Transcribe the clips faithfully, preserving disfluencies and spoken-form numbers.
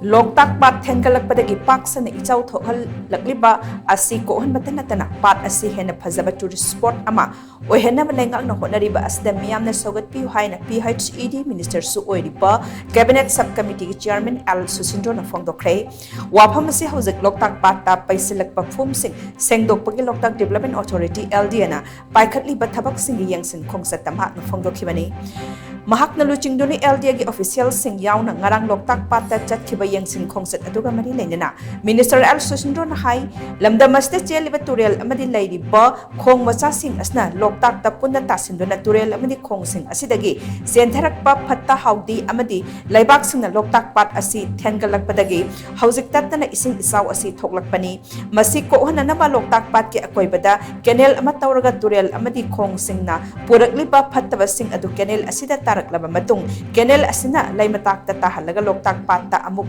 ꯂꯣꯛꯇꯥꯛ ꯄꯥꯠ ꯊꯦꯟꯒꯠꯂꯛꯄꯗꯒꯤ ꯄꯥꯛ ꯁꯟꯅ ꯏꯆꯥꯎ ꯊꯣꯛꯍꯜꯂꯛꯂꯤꯕ ꯑꯁꯤ ꯀꯣꯛꯍꯟꯕꯇ ꯅꯠꯇꯅ ꯄꯥꯠ ꯑꯁꯤ ꯍꯦꯟꯅ ꯐꯖꯕ tourist spot ꯑꯃ ꯑꯣꯏꯍꯟꯅꯕ ꯂꯩꯉꯥꯛꯅ ꯍꯣꯠꯅꯔꯤꯕ ꯑꯁꯤꯗ ꯃꯤꯌꯥꯝꯅ ꯁꯧꯒꯠꯄꯤꯌꯨ ꯍꯥꯏꯅ P H E D minister ꯁꯨ ꯑꯣꯏꯔꯤꯕ cabinet sub committee ꯒꯤ chairman L ꯁꯨꯁꯤꯟꯗ꯭ꯔꯣꯅ ꯐꯣꯡꯗꯣꯛꯈ꯭ꯔꯦ꯫ ꯋꯥꯐꯝ ꯑꯁꯤ ꯍꯧꯖꯤꯛ ꯂꯣꯛꯇꯥꯛ ꯄꯥꯠꯇ ꯄꯩꯁꯤꯜꯂꯛꯄ ꯐꯨꯝꯁꯤꯡ ꯁꯦꯡꯗꯣꯛꯄꯒꯤ ꯂꯣꯛꯇꯥꯛ Development Authority, L D A ꯅ ꯄꯥꯏꯈꯠꯂꯤꯕ ꯊꯕꯛꯁꯤꯡꯒꯤ ꯌꯦꯡꯁꯤꯟ ꯈꯣꯡꯆꯠꯇ ꯃꯍꯥꯛꯅ ꯐꯣꯡꯗꯣꯛꯈꯤꯕꯅꯤ꯫ ꯃꯍꯥꯛꯅ ꯂꯨꯆꯤꯡꯗꯨꯅ L D A ꯒꯤ official ꯁꯤꯡ ꯌꯥꯎꯅ ꯉꯔꯥꯡ ꯂꯣꯛꯇꯥꯛ ꯄꯥꯠꯇ ꯆꯠꯈꯤꯕ ꯌꯦꯡꯁꯤꯟ ꯈꯣꯡꯆꯠ ꯑꯗꯨꯒ ꯃꯔꯤ ꯂꯩꯅꯅ minister L ꯁꯨꯁꯤꯟꯗ꯭ꯔꯣꯅ ꯍꯥꯏ, ꯂꯝꯗꯝ ꯑꯁꯤꯗ ꯆꯦꯜꯂꯤꯕ ꯇꯨꯔꯦꯜ ꯑꯃꯗꯤ ꯂꯩꯔꯤꯕ ꯈꯣꯡ ꯃꯆꯥꯁꯤꯡ ꯑꯁꯤꯅ ꯂꯣꯛꯇꯥꯛꯇ ꯄꯨꯟꯅ ꯇꯥꯁꯤꯟꯗꯨꯅ ꯇꯨꯔꯦꯜ ꯑꯃꯗꯤ ꯈꯣꯡꯁꯤꯡ ꯑꯁꯤꯗꯒꯤ ꯆꯦꯟꯊꯔꯛꯄ ꯐꯠꯇ ꯍꯥꯎꯗꯤ ꯑꯃꯗꯤ ꯂꯩꯕꯥꯛꯁꯤꯡꯅ ꯂꯣꯛꯇꯥꯛ ꯄꯥꯠ ꯑꯁꯤ ꯊꯦꯟꯒꯠꯂꯛꯄꯗꯒꯤ ꯍꯧꯖꯤꯛ ꯇꯠꯇꯅ ꯏꯁꯤꯡ ꯏꯆꯥꯎ ꯑꯁꯤ ꯊꯣꯛꯂꯛꯄꯅꯤ꯫ ꯃꯁꯤ ꯀꯣꯛꯍꯟꯅꯅꯕ ꯂꯣꯛꯇꯥꯛ ꯄꯥꯠꯀꯤ ꯑꯀꯣꯏꯕꯗ canal ꯑꯃ ꯇꯧꯔꯒ ꯇꯨꯔꯦꯜ ꯑꯃꯗꯤ ꯈꯣꯡꯁꯤꯡꯅ ꯄꯨꯔꯛꯂꯤꯕ ꯐꯠꯇꯕꯁꯤꯡ ꯑꯗꯨ canal ꯑꯁꯤꯗ ꯇꯥꯔꯛꯂꯕ ꯃꯇꯨꯡ canal ꯑꯁꯤꯅ ꯂꯩꯃꯇꯥꯛꯇ ꯇꯥꯍꯜꯂꯒ ꯂꯣꯛꯇꯥꯛ ꯄꯥꯠꯇ ꯑꯃꯨꯛ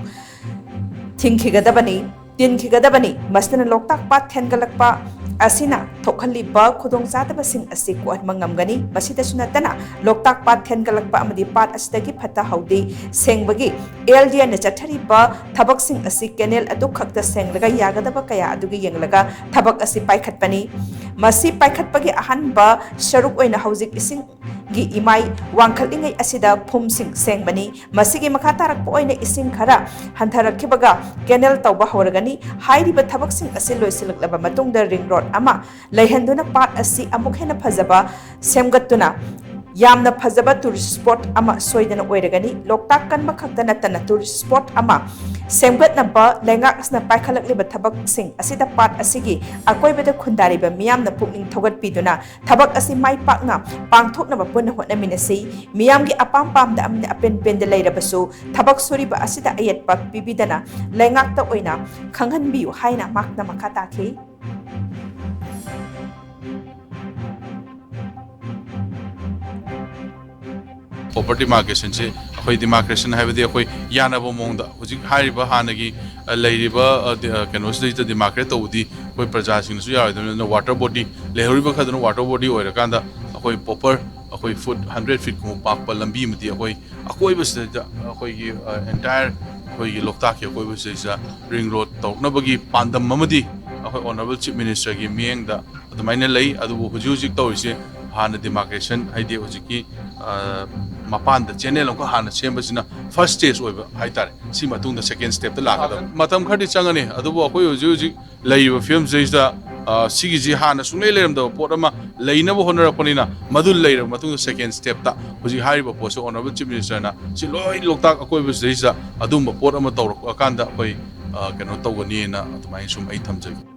ꯊꯤꯡꯈꯤꯒꯗꯕꯅꯤ, ꯇꯤꯟꯈꯤꯒꯗꯕꯅꯤ꯫ ꯃꯁꯤꯅ ꯂꯣꯛꯇꯥꯛ ꯄꯥꯠ ꯊꯦꯟꯒꯠꯂꯛꯄ ꯑꯁꯤꯅ ꯊꯣꯛꯍꯜꯂꯤꯕ ꯈꯨꯗꯣꯡꯆꯥꯗꯕꯁꯤꯡ ꯑꯁꯤ ꯀꯣꯛꯍꯟꯕ ꯉꯝꯒꯅꯤ꯫ ꯃꯁꯤꯗꯁꯨ ꯅꯠꯇꯅ ꯂꯣꯛꯇꯥꯛ ꯄꯥꯠ ꯊꯦꯟꯒꯠꯂꯛꯄ ꯑꯃꯗꯤ ꯄꯥꯠ ꯑꯁꯤꯗꯒꯤ ꯐꯠꯇ ꯍꯥꯎꯗꯤ ꯁꯦꯡꯕꯒꯤ L D A ꯅ ꯆꯠꯊꯔꯤꯕ ꯊꯕꯛꯁꯤꯡ ꯑꯁꯤ canal ꯑꯗꯨ ꯈꯛꯇ ꯁꯦꯡꯂꯒ ꯌꯥꯒꯗꯕ ꯀꯌꯥ ꯑꯗꯨꯒꯤ ꯌꯦꯡꯂꯒ ꯊꯕꯛ ꯑꯁꯤ ꯄꯥꯏꯈꯠꯄꯅꯤ꯫ ꯃꯁꯤ ꯄꯥꯏꯈꯠꯄꯒꯤ ꯑꯍꯥꯟꯕ ꯁꯔꯨꯛ ꯑꯣꯏꯅ ꯍꯧꯖꯤꯛ ꯏꯁꯤꯡꯒꯤ ꯏꯃꯥꯏ ꯋꯥꯡꯈꯠꯂꯤꯉꯩ ꯑꯁꯤꯗ ꯐꯨꯝꯁꯤꯡ ꯁꯦꯡꯕꯅꯤ꯫ ꯃꯁꯤꯒꯤ ꯃꯈꯥ ꯇꯥꯔꯛꯄ ꯑꯣꯏꯅ ꯏꯁꯤꯡ ꯈꯔ ꯍꯟꯊꯔꯛꯈꯤꯕꯒ canal ꯇꯧꯕ ꯍꯧꯔꯒꯅꯤ꯫ ꯍꯥꯏꯔꯤꯕ ꯊꯕꯛꯁꯤꯡ ꯑꯁꯤ ꯂꯣꯏꯁꯤꯜꯂꯛꯂꯕ ꯃꯇꯨꯡꯗ ring road ꯑꯃ ꯂꯩꯍꯟꯗꯨꯅ ꯄꯥꯠ ꯑꯁꯤ ꯑꯃꯨꯛ ꯍꯦꯟꯅ ꯐꯖꯕ ꯁꯦꯝꯒꯠꯇꯨꯅ ꯌꯥꯝꯅ ꯐꯖꯕ tourist spot ꯑꯃ ꯁꯣꯏꯗꯅ ꯑꯣꯏꯔꯒꯅꯤ꯫ ꯂꯣꯛꯇꯥꯛ ꯀꯟꯕ ꯈꯛꯇ ꯅꯠꯇꯅ tourist spot ꯑꯃ ꯁꯦꯝꯒꯠꯅꯕ ꯂꯩꯉꯥꯛ ꯑꯁꯤꯅ ꯄꯥꯏꯈꯠꯂꯛꯂꯤꯕ ꯊꯕꯛꯁꯤꯡ ꯑꯁꯤꯗ ꯄꯥꯠ ꯑꯁꯤꯒꯤ ꯑꯀꯣꯏꯕꯗ ꯈꯨꯟꯗꯥꯔꯤꯕ ꯃꯤꯌꯥꯝꯅ ꯄꯨꯛꯅꯤꯡ ꯊꯧꯒꯠꯄꯤꯗꯨꯅ ꯊꯕꯛ ꯑꯁꯤ ꯃꯥꯏ ꯄꯥꯛꯅ ꯄꯥꯡꯊꯣꯛꯅꯕ ꯄꯨꯟꯅ ꯍꯣꯠꯅꯃꯤꯟꯅꯁꯤ꯫ ꯃꯤꯌꯥꯝꯒꯤ ꯑꯄꯥꯝ ꯄꯥꯝꯗ ꯑꯃꯗꯤ ꯑꯄꯦꯟ ꯄꯦꯟꯗ ꯂꯩꯔꯕꯁꯨ ꯊꯕꯛ ꯁꯨꯔꯤꯕ ꯑꯁꯤꯗ ꯑꯌꯦꯠꯄ ꯄꯤꯕꯤꯗꯅ ꯂꯩꯉꯥꯛꯇ ꯑꯣꯏꯅ ꯈꯪꯍꯟꯕꯤꯌꯨ ꯍꯥꯏꯅ ꯃꯍꯥꯛꯅ ꯃꯈꯥ ꯇꯥꯈꯤ꯫ Proper demarcation ꯁꯦ ꯑꯩꯈꯣꯏ demarcation ꯍꯥꯏꯕꯗꯤ ꯑꯩꯈꯣꯏ ꯌꯥꯅꯕ ꯃꯑꯣꯡꯗ ꯍꯧꯖꯤꯛ ꯍꯥꯏꯔꯤꯕ ꯍꯥꯟꯅꯒꯤ ꯑ, ꯂꯩꯔꯤꯕ ꯑ, ꯗꯤ- ꯑ, ꯀꯩꯅꯣꯁꯤꯗꯩꯗ demarcate ꯇꯧꯕꯗꯤ ꯑꯩꯈꯣꯏ ꯄ꯭ꯔꯖꯥꯁꯤꯡꯅꯁꯨ ꯌꯥꯔꯣꯏꯗꯕꯅꯤ꯫ ꯑꯗꯨꯅ water body ꯂꯩꯍꯧꯔꯤꯕ ꯈꯔꯗꯨꯅ water body ꯑꯣꯏꯔꯀꯥꯟꯗ ꯑꯩꯈꯣꯏ proper ꯑꯩꯈꯣꯏ foot hundred feet ꯀꯨꯝꯕ ꯄꯥꯛꯄ ꯂꯝꯕꯤ ꯑꯃꯗꯤ ꯑꯩꯈꯣꯏ ꯑꯀꯣꯏꯕꯁꯤꯗ ꯑꯩꯈꯣꯏꯒꯤ entire ꯑꯩꯈꯣꯏꯒꯤ ꯂꯣꯛꯇꯥꯛꯀꯤ ꯑꯀꯣꯏꯕꯁꯤꯗꯩꯁꯤꯗ ꯔꯤꯡ ꯔꯣꯗ ꯇꯧꯔꯛꯅꯕꯒꯤ ꯄꯥꯟꯗꯝ ꯑꯃꯗꯤ ꯑꯩꯈꯣꯏ ꯑꯣꯅꯔꯦꯕꯜ ꯆꯤꯐ ꯃꯤꯅꯤꯁꯇꯔꯒꯤ ꯃꯤꯠꯌꯦꯡꯗ ꯑꯗꯨꯃꯥꯏꯅ ꯂꯩ꯫ ꯑꯗꯨꯕꯨ ꯍꯧꯖꯤꯛ ꯍꯧꯖꯤꯛ ꯇꯧꯔꯤꯁꯦ ꯍꯥꯟꯅ ꯗꯤꯃꯥꯔꯀꯦꯁꯟ, ꯍꯥꯏꯗꯤ ꯍꯧꯖꯤꯛꯀꯤ, ꯑ, ꯃꯄꯥꯟꯗ ꯆꯦꯅꯦꯜ ꯑꯃꯈꯛ ꯍꯥꯟꯅ ꯁꯦꯝꯕꯁꯤꯅ ꯐꯥꯔꯁ ꯁ꯭ꯇꯦꯖ ꯑꯣꯏꯕ ꯍꯥꯏꯇꯥꯔꯦ꯫ ꯁꯤ ꯃꯇꯨꯡꯗ ꯁꯦꯀꯦꯟ ꯁ꯭ꯇꯦꯞꯇ ꯂꯥꯛꯀꯗꯕ꯫ ꯃꯇꯝ ꯈꯔꯗꯤ ꯆꯪꯒꯅꯤ, ꯑꯗꯨꯕꯨ ꯑꯩꯈꯣꯏ ꯍꯧꯖꯤꯛ ꯍꯧꯖꯤꯛ ꯂꯩꯔꯤꯕ ꯐꯤꯕꯝꯁꯤꯗꯩꯁꯤꯗ, ꯑ, ꯁꯤꯒꯤꯁꯤ ꯍꯥꯟꯅ ꯁꯨꯡꯂꯩ ꯂꯩꯔꯝꯗꯕ ꯄꯣꯠ ꯑꯃ ꯂꯩꯅꯕ ꯍꯣꯠꯅꯔꯛꯄꯅꯤꯅ, ꯃꯗꯨ ꯂꯩꯔꯕ ꯃꯇꯨꯡꯗ ꯁꯦꯀꯦꯟ ꯁ꯭ꯇꯦꯞꯇ ꯍꯧꯖꯤꯛ ꯍꯥꯏꯔꯤꯕ ꯄꯣꯠꯁꯦ ꯑꯣꯅꯔꯦꯕꯜ ꯆꯤꯐ ꯃꯤꯅꯤꯁꯇꯔꯅ ꯁꯤ ꯂꯣꯏ ꯂꯣꯛꯇꯥꯛ ꯑꯀꯣꯏꯕꯁꯤꯗꯩꯁꯤꯗ ꯑꯗꯨꯝꯕ ꯄꯣꯠ ꯑꯃ ꯇꯧꯔꯛꯑꯀꯥꯟꯗ ꯑꯩꯈꯣꯏ, ꯑ, ꯀꯩꯅꯣ ꯇꯧꯒꯅꯤꯅ ꯑꯗꯨꯃꯥꯏꯅ ꯁꯨꯝ ꯑꯩ ꯊꯝꯖꯒꯦ꯫